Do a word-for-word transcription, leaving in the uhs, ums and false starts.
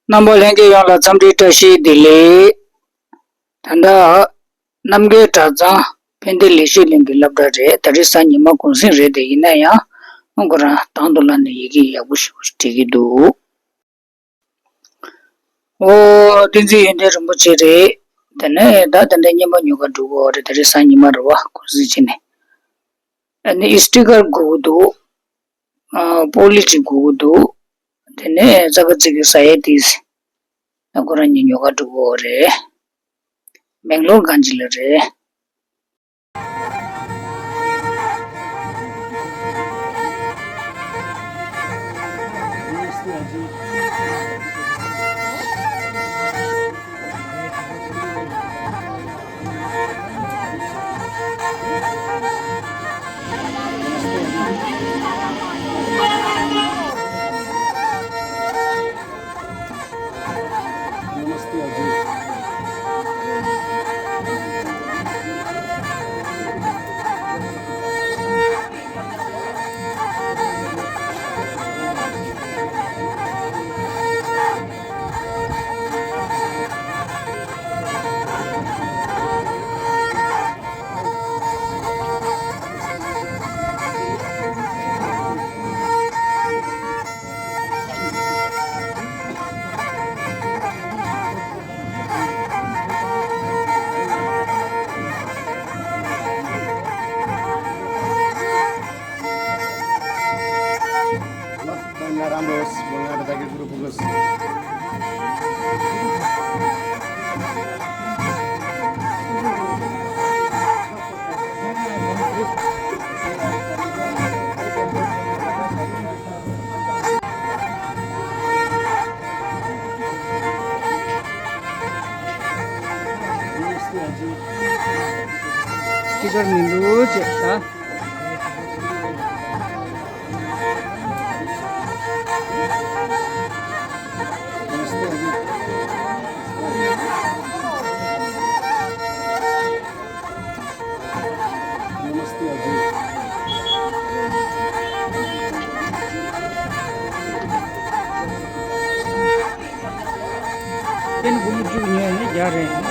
རྣམ་པ་ལྷན་རྒྱས་ཡོངས་ལ་འཚམས་འདྲིའི་བཀྲ་ཤིས་བདེ་ལེགས། ད་ལྟ་རྣམ་རྒྱལ་གྲྭ་ཚང་ཕན་བདེ་ལེགས་བཤད་གླིང་གི་སློབ་གྲྭ་རེད། ད་རེས་གཟའ་ཉི་མ་གུང་གསེང་རེད་དེ། ཡིན་ན་ཡང་ཁོ་རང་དང་དུ་ལ་ནས་ཡི་གེ་ཡག་པོ་ཞིག་འབྲི་གི་འདུག། ཨོ། བསྟན་འཛིན་ཡོན་ཏན་རིན་པོ་ཆེ་རེད། དེ་ནས་ད་དེ་འདྲ་སྙན་པོ་ཉོ་ག་འགྲོ་གི་ཡོད་རེད། ད་རེས་གཟའ་ཉི་མ་རེད་བ། གུང་གསེང་བྱས་ནས། ཨ་ནི་སི་ཊི་ཀར་དགོས་ཀྱི་འདུག། ཨ། པོ་ལི་ཅིག་དགོས་ཀྱི་འདུག། དེ་ནས་ཙག་ག་ཙིག་གི་ཟ་ཡས་དེ། ད་ཁོ་རང་གཉིས་ཉོ་ག་འགྲོ་གི་ཡོད་རེད། མེང་ལོར་གང་ཅི་ལ་རེད། नमस्ते अजी। ल, त नराम्रो होस्, म उहाँलाई जागिर कुरो पुगोस्। स्टिकर मिल्नु चाहिँ त। नमस्ते हजुर। तेन गुरु जी ने जा रहे हैं।